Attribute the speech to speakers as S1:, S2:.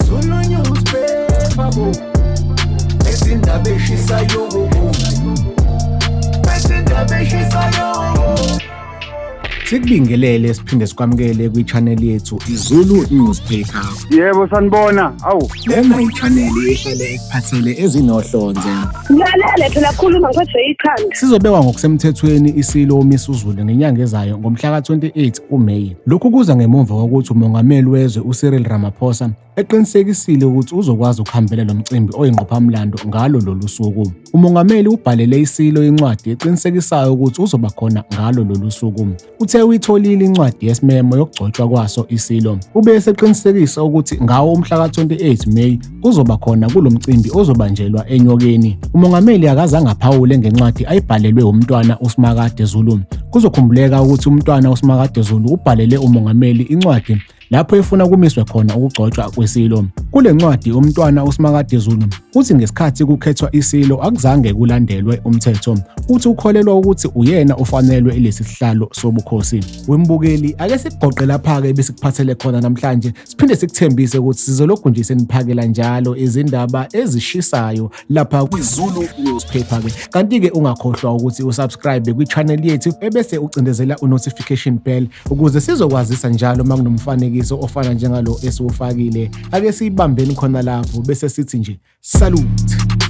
S1: Zulu newspaper bo. Izindaba eshisayo bo. Izindaba eshisayo.
S2: Sikubingelele siphinde sikwamukele kwi-channel yethu iZulu Newspaper.
S3: Yebo sanibona. Awu.
S2: Lena i-channel ehlale ekuphathele ezinohlonze.
S4: Lalele phela khuluma ngiphethwe ikhanda.
S2: Sizobekwa ngokusemthethweni iSilo uMisuzulu ngenyanga ezayo ngomhla ka-28 kuMeyi. Lokhu kuza ngemuva kokuthi uMongameli wezwe uCyril Ramaphosa eqinisekisile ukuthi uzokwazi ukuhambela lo mcimbi oyingqophamlando ngalo lolu suku. Umongameli ubhalele iSilo incwadi eqinisekisayo ukuthi uzoba khona ngalo lolu suku. Uthe uyitholile incwadi yesimemo yokugcotshwa kwaso iSilo. Ube eseqinisekisa ukuthi ngawo umhla ka-28 Meyi uzoba khona kulo mcimbi ozobanjelwa eNyokeni. Umongameli akazange aphawule ngencwadi ayibhalelwe uMntwana uSimakade Zulu. Kuzokhumbuleka ukuthi uMntwana uSimakade Zulu ubhalele umongameli incwadi lapho efuna kumiswe khona ukugcotshwa kweSilo. Kule ncwadi uMntwana uSimakade Zulu uthi ngesikhathi kukhethwa iSilo akuzange kulandelwe umthetho. Uthi ukholelwa ukuthi uyena ofanelwe ilesi sihlalo sobukhosi. Wembukeli, ake sikugoqe lapha-ke ebesikuphathele khona namhlanje, siphinde sikuthembise ukuthi sizolokhu nje seniphakela njalo izindaba ezishisayo lapha kwiZulu Newspaper-ke. Kanti-ke ungakhohlwa ukuthi usubscribe kwi-channel yethu ebese ucindezela u-notification bell ukuze sizokwazisa njalo uma kunomfanekiso ofana njengalo esiwufakile. Ake siyibambeni khona lapho bese sithi nje salute.